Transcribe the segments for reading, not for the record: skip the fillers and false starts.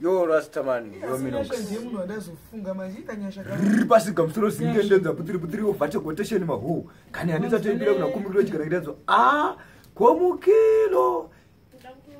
Yo Rastaman, yo Minox. Ndiye munhu wandazofunga manje ita nyasha Riri pasi gamusoro zingendenza putiri putiri wobvache gotesheni mahu. Kani handisatoimbira kuna kumukilo chikana kidadzo. Ah, komukilo.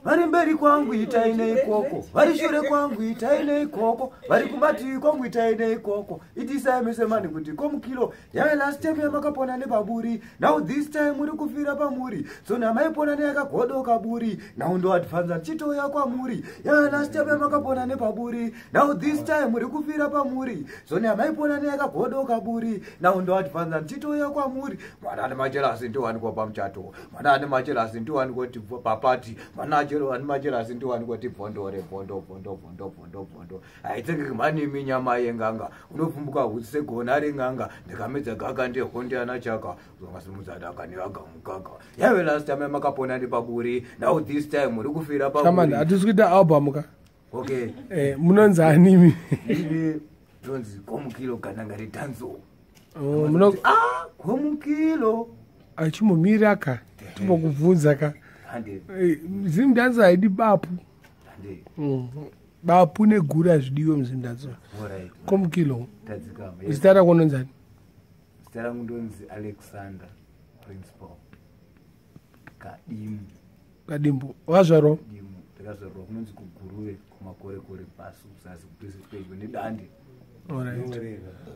Vari mberi kwangu itai neikoko, vari shure kwangu itai neikoko, vari kumativi kwangu itai neikoko. Itisai mese mani kuti komukilo yave last time yamakapona nepaburi, now this time muri kufira pamuri. So namaipona neyakagodoka buri, now ndoadvanza chitouya kwamuri. Yave last time yamakapona nepaburi, now this time muri kufira pamuri. So namaipona neyakagodoka buri, now ndoadvanza chitouya kwamuri. Mwana ane majerasi ndiwanikwa pamuchato, mwana ane majerasi ndiwanikwa papati, mwana ane majerasi ndiwanikwa tibvondore bvondo bvondo bvondo bvondo bvondo. Haitsengeki mhani minyama yenganga, unopfumbuka hutsi segona reng'anga, ndikamedza gaka ndehonde ana chaka, ungasimudza daka nevaga mukaka. Yave last time yamakapona nepaburi, now this time muri kufira Chamani, paburi. hatisi kuita album ka. Okay. Munonzi animi? Ini ndonzi komukilo gananga redanzo. Oh, muno Ah, komukilo. achimbomira ka timbokubvunza ka. Hande, Zimdanzo haidi bapu. hande. Bapu neguru hazvidiwe muzimdanzo. Alright. Komukilo. Tadzikama. Yes. Zita rako unonzani? Zita rangu ndonzi Alexander Principal. Kadimu. Kadimbu. Wakazvarwa? Dimu. Ndakazvarwa kunonzi kuGuruve kumakorekore pasu zasi pedyo nedande. Alright.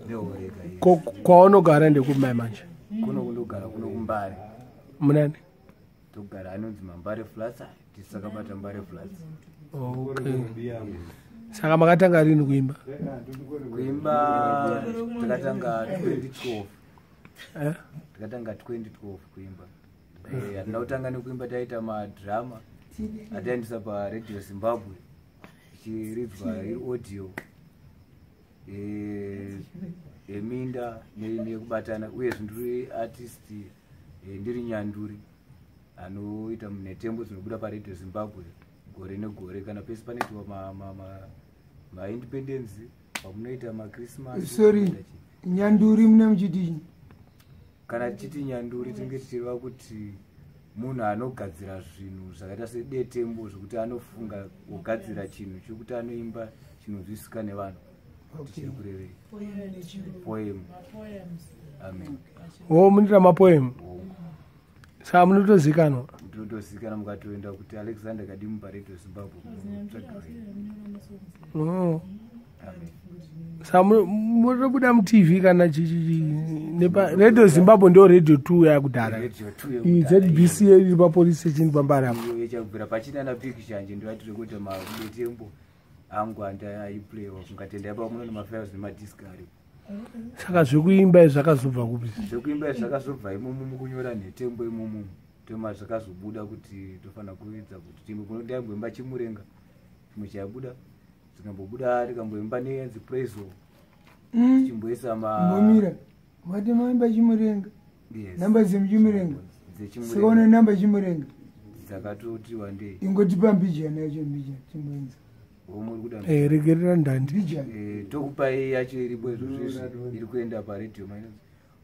Nehoreka. Yes. Kwaunogara ndekumai manje? Kuno kundogara kuno kuMbare. Munani? Togara anonzi maMbare Flats. Tisakabata Mbare Flats. Okay. Saka makatanga rini kuimba? Kuimba takatanga 2012. Eh? Takatanga 2012 kuimba. Hatina kutanga nekuimba, taita madrama ataendesa paRadio Zimbabwe ichiridzwa iri audio yeminda nekubatana. Uyezve ndiri artist, ndiri nyanduri anoita nhetembo dzinobuda paRadio Zimbabwe gore negore, kana pese panoitwa maindependence, pamunoita maChristmas. Sorry, nyanduri mune muchiti? Kana tichiti nyanduri tinenge tichireva kuti munhu anogadzira zvinhu zvakaita sedetembo, zvekuti anofunga kugadzira chinhu chekuti anoimba chinonzwisika nevanhu. Tichiri kurevei poem. Amen. Oh, munoita mapoem. Hongu. Saka munotozikanwa? Ndinotozikanwa, mukatoenda kuti Alexander Kadimu paRadio Zimbabwe munotsvagirei. Oh. Amen. Saka munotobuda muTV kana chichi nepa Radio Zimbabwe? Ndo Radio 2 yakudhara. Radio 2 Iyi yekudhara. ZBC iri papolice station pambari apo. Iyo yechakubvira pachina napicture nje ndoatirekota madetembo angu andaiplayiwa kungatenda ipa munoona mafiles nemadisk aripo. Saka zvekuimba izvi zvakazobva kupi? Zvekuimba izvi zvakazobva imomo mukunyora nhetembo imomo, toma zvakazobuda kuti tofanira kuedza kuti tiimbe. Kuno ndaimboimba chimurenga chimwe chaibuda, tikambobuda tikamboimba neyanzi Praiso, tichimboisa ma Mbomira mati maimba chimurenga? Yes. Namba dzemuchimurenga? Saka une Dzechimurenga. Namba chimurenga? Dzakatoti wandei. Ingotipa mbijana yacho, mbijana timboenza. Muri kuda? Regerera ndandi. Mbijana. Tokupai yacho iripo izvozvizvi iri kuenda paredhiyo mainonzi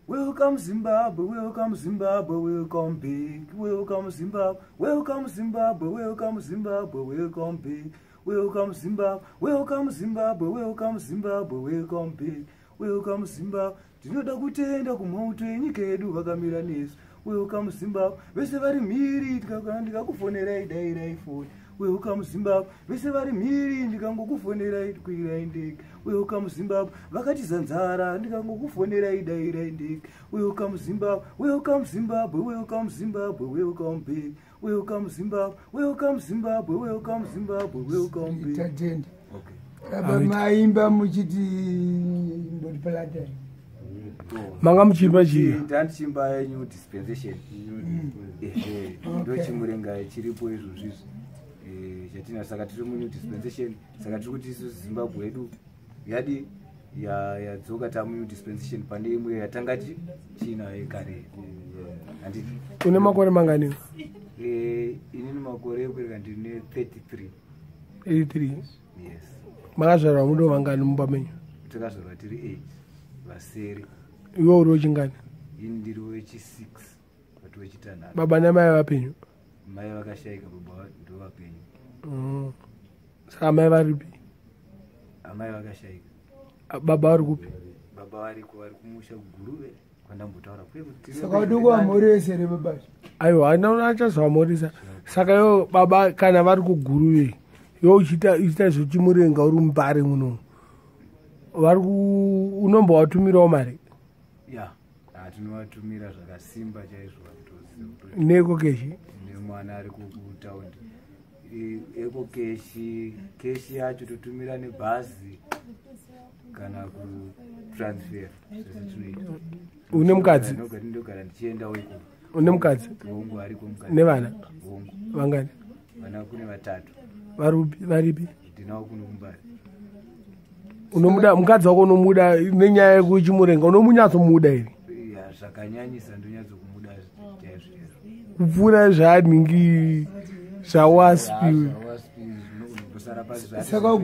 "Welcome Zimbabwe, welcome Zimbabwe, welcome back. Welcome Zimbabwe, welcome Zimbabwe, welcome Zimbabwe, welcome back. Welcome Zimbabwe, welcome Zimbabwe, welcome Zimbabwe, welcome back. Welcome Zimbabwe. Tinoda kutenda kumauto enyika yedu vakamira nesu. Welcome Zimbabwe. Vese vari mhiri ndikakufonerai dairai foni. Welcome Zimbabwe. Vese vari mhiri ndikangokufonerai kwirai ndege. Welcome Zimbabwe. Vakatiza nzara ndikangokufonerai dairai ndege. Welcome Zimbabwe, welcome Zimbabwe, welcome Zimbabwe, welcome back. Welcome Zimbabwe, welcome Zimbabwe, welcome Zimbabwe, welcome back." Tatenda. Okay. Apa maimba muchiti mboti palatari? Manga muchiimba chii? Tandichimba New Dispensation. Ehe, ndo chimurenga chiripo izvozvizvi chatina. Saka tiri muNew Dispensation, saka tiri kuti isusu Zimbabwe yedu yadi yadzoka, tamuNew Dispensation pane imwe yatanga chinayo kare, handiti? Une makore mangani? Inini makore ekubereka ndine 33. 83? Yes. Makazvarwa mudo vangani mumba menyu? Takazvarwa tiri 8, vasere. Iwe uri wechingani? Ini ndiri wechi6, vati wechitanhatu. Baba namai vapenyu? Mai vakashayika, baba ndo vapenyu. Saka amai varipi? Amai vakashaika. Baba vari kupi? Baba variko, vari kumusha kuGuruve kwandambotaura. Saka udi kuamhoresa here baba? Aiwa, achazovamhoresa. Saka yo baba kana vari kuGuruve, yo uchiita zvechimurenga uri muMbare muno, vari unombovatumirawo mari? Ya, tinovatumira zvakasimba chaizvo. NeEcoCash? Nemwana ari kutaundi. EcoCash, cash yacho totumira nebhazi kana kutransfer, zvese tinoita. Une mukadzi? Ndogara ndichiendawo ikoko. Une mukadzi? Hongu, ariko mukadzi. Nevana? Hongu. Vangani? Vana kune vatatu. Varipi? Ndinawo kuno kuMbare. Unomuda mukadzi wako? Unomuda nenyaya yekuchimurenga? Unomunyatsomuda here? Ya, zvakanyanyisa, ndonyatsokumuda chaizvo chaizvo. Kupfuura zvanhingi zvawaspi? Zvawaspi zvinondosara pasi. Saka